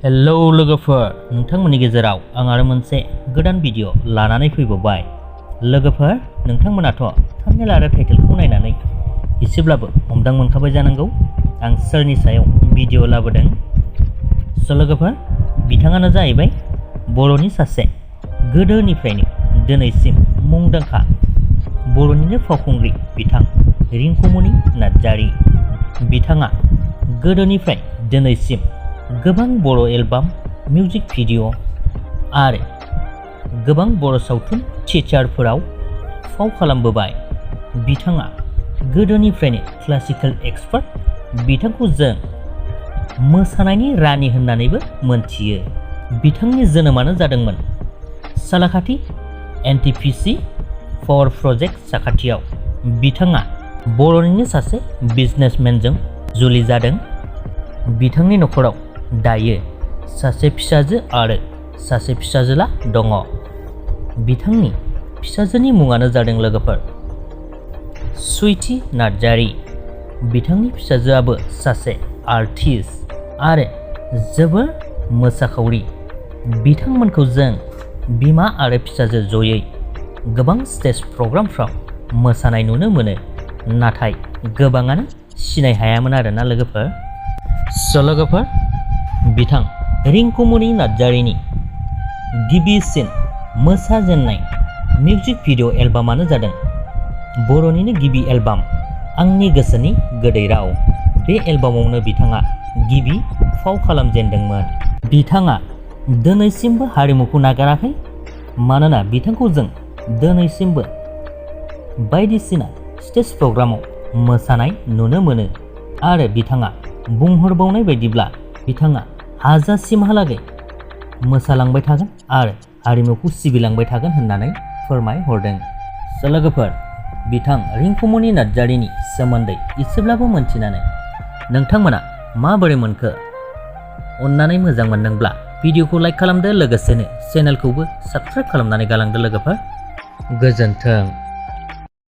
Hello लोगोफोर, नोंथांमोननि गेजेराव आं आरो मोनसे गोदान भिडिअ लानानै फैबावबाय। लोगोफोर, नोंथांमोनाथ' थाम्बनेल आरो टाइटेलखौ नायनानै एसेब्लाबो हमदां मोनखाबाय जानांगौ आं सोरनि सायाव भिडिअ लाबोदों। लोगोफोर, बिथाङानो जाहैबाय बर'नि सासे गोदोनिफ्रायनो दिनैसिम मुंदांखा बर'निनो फावखुंग्रि बिथां रिंकुमनि नार्जारी। बिथाङा गोदोनिफ्राय दिनैसिम गोबां बर' एलबाम, मिउजिक भिडिअ आरो गोबां बर' सावथुन थियेटारफोराव फाव खालामबोबाय। बिथाङा गोदोनिफ्रायनो क्लासिकेल एक्सपार्ट। बिथांखौ जों मोसानायनि रानि होननानैबो मोनथियो। बिथांनि जोनोमानो जादोंमोन सालाकाथि एनटिपिसि पावार प्रजेक्ट साखाथियाव। बिथाङा बर'निनो सासे बिजनेसमेनजों जुलि जादों। बिथांनि न'खराव दायो सासे फिसाजो आरो सासे फिसाजोला दङ। बिथांनि फिसाजोनि मुङानो जादों लोगोफोर सुइटि नार्जारी। बिथांनि फिसाजोआबो सासे आर्टिस्ट आरो जोबोर मोसाखावरि। बिथांमोनखौ जों बिमा आरो फिसाजो जयै गोबां स्टेज प्रग्रामफ्राव मोसानाय नुनो मोनो, नाथाय गोबाङानो सिनाय हायामोन आरोना लोगोफोर। लोगोफोर, बिथां रिंकुमनि नार्जारीनि गिबिसिन मोसाजेननाय मिउजिक भिडिअ एलबामानो जादों बर'निनो गिबि एलबाम आंनि गोसोनि गोदै राव। बे एलबामावनो बिथाङा गिबि फाव खालामजेनदोंमोन। बिथाङा दिनैसिमबो हारिमुखौ नागाराखै, मानोना बिथांखौ जों दिनैसिमबो बायदिसिना स्टेज प्रग्रामाव मोसानाय नुनो मोनो आरो बिथाङा बुंहरबावनाय बायदिब्ला बिथाङा हाजासिमहालागै मोसालांबाय थागोन आरो हारिमुखौ सिबिलांबाय थागोन होननानै फोरमायहरदों। लोगोफोर, बिथां रिंकुमनि नार्जारीनि सोमोन्दै एसेब्लाबो मोनथिनानै नोंथांमोना माबोरै मोनखो? अन्नानै मोजां मोनदोंब्ला भिडिअखौ लाइक खालामदो, लोगोसेनो चेनेलखौबो साबस्क्राइब खालामनानै गालांदो लोगोफोर। गोजोन्थों।